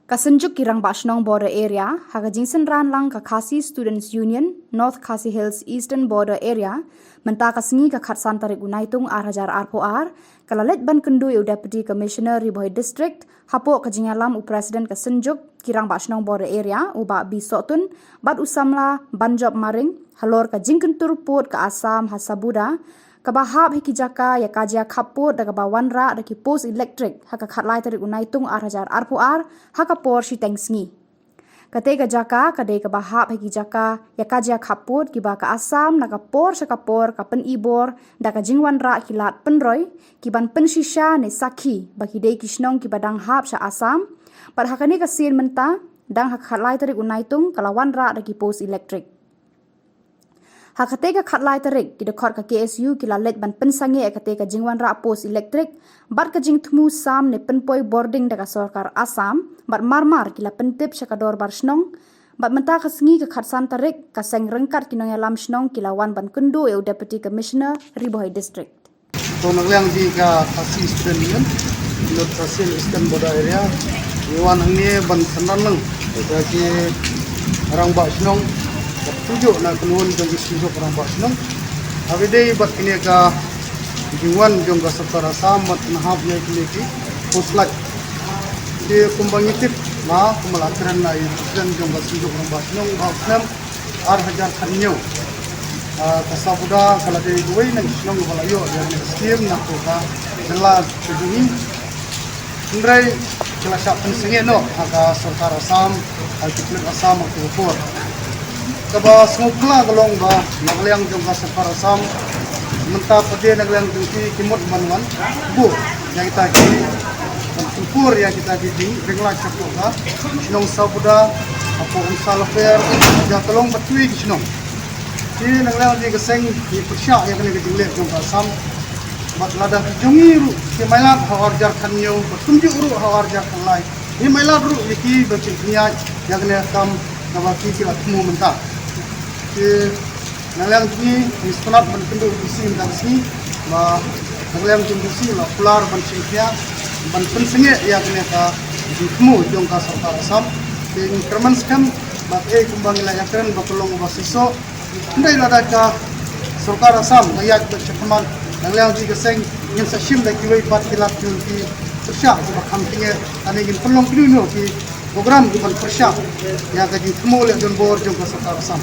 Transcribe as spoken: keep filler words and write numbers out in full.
Ka Synjuk ki Rangbah Shnong Border Area, ha ka jingsynran lang ka Khasi Students Union, North Khasi Hills Eastern Border Area, mynta ka sngi ka khatsan tarik u Naitung arhajar arphew ar, ka la leit ban kynduh ïa u Deputy Commissioner Ri Bhoi District, hapoh ka jingïalam u President ka Synjuk ki Rangbah Shnong Border Area, u Bah B Sohtun, bad u Samla Banjop Maring, halor ka jingkyntur pud ka Assam ha Sabuda, kaba hap ha ki jaka ïa ka jia khappud da kaba wanrah da ki post electric ha ka khatlai tarik u Naitung arhajar arphew ar ha ka por shiteng sngi. Katei ka jaka ka dei kaba hap ha ki jaka ïa ka jia khappud kiba ka Assam na ka por sha ka por ka pynibor da ka jingwanrah ki lad pynroi ki ban pynshisha ne sakhi ba ki dei ki shnong kiba dang hap sha Assam. Bad ha kane ka sien mynta dang ha ka khatlai tarik u Naitung ka la wanrah da ki post electric. Ha katei ka khatlai tarik ki dkhot ka K S U ki la leit ban pynsangeh ïa katei ka jingwanrah post electric bad ka jingthmu sam ne pynpoi bording da ka sorkar Assam bad marmar ki la pyntip sha ka dorbar shnong. Bad mynta ka sngi ka khatsan tarik ka seng ryngkat ki nongïalam shnong ki la wan ban kynduh ïa u Deputy Commissioner Ri Bhoi District. To na ka liang jong ka Khasi Student Union, North Khasi Eastern Border Area, ngi wan hangne ban synran lang ïa ki rangbah shnong, bad kumjuh na ka kynhun jong ki seng jong rangbah shnong. Haba ïadei bad kine ka jingwan jong ka sorkar Assam ban pynhap ïa kine ki post light. Te kumba ngi tip, ma kumba la kren na i President jong ka seng jong rangbah shnong, ba u snem arhajar khathynñiew, ah, ka Sabuda ka la dei kawei na ki shnong ba la ïoh ïa kane ka skim na ka jylla ka jong ngi. Hynrei ki la shah pynsangeh noh ha ka sorkar Assam, ha ki pulit Assam ha ka por. Kaba sngewphylla ka long ba na ka liang jong ka sorkar Assam mynta pat de na ka liang jong ki, ki mut ban wan buh ïa kita ki, ban pynpur ïa kita ki jingring lait shapoh ka shnong Sabuda, hapoh Umsalaper, ïa ka long bad kiwei ki shnong. Te na ka liang jong ka seng ngi pyrshah ïa kane ka jingleh jong ka Assam. Bad lada ki jong ngi ruh ki mailat ha u arhajar khathynñiew, bad kumjuh ruh ha u arhajar khatlai, ngi mailat ruh ïa ki ban shim khyndiat ïa kane ka kam kaba ki, ki la thmu mynta. Te na ka liang jong ngi ngi sngewtynnat ban kynduh u D C mynta ka sngi, ba na ka liang jong u D C la kular ban shim khia, ban pynsangeh ïa kane ka jingthmu jong ka sorkar Assam. Te ngi kyrmen skhem ba kaei kumba ngi la ïakren ba ka long ba shisha. Hynrei lada ka sorkar Assam ka ïaid bad shakhmat, na ka liang jong ka seng ngin sa shim da kiwei pat ki lad jong ki pyrshah kiba kham kynñiah, lane ngin pynlong kino kino ki program kiban pyrshah ïa ka jingthmu leh donbor jong ka sorkar Assam.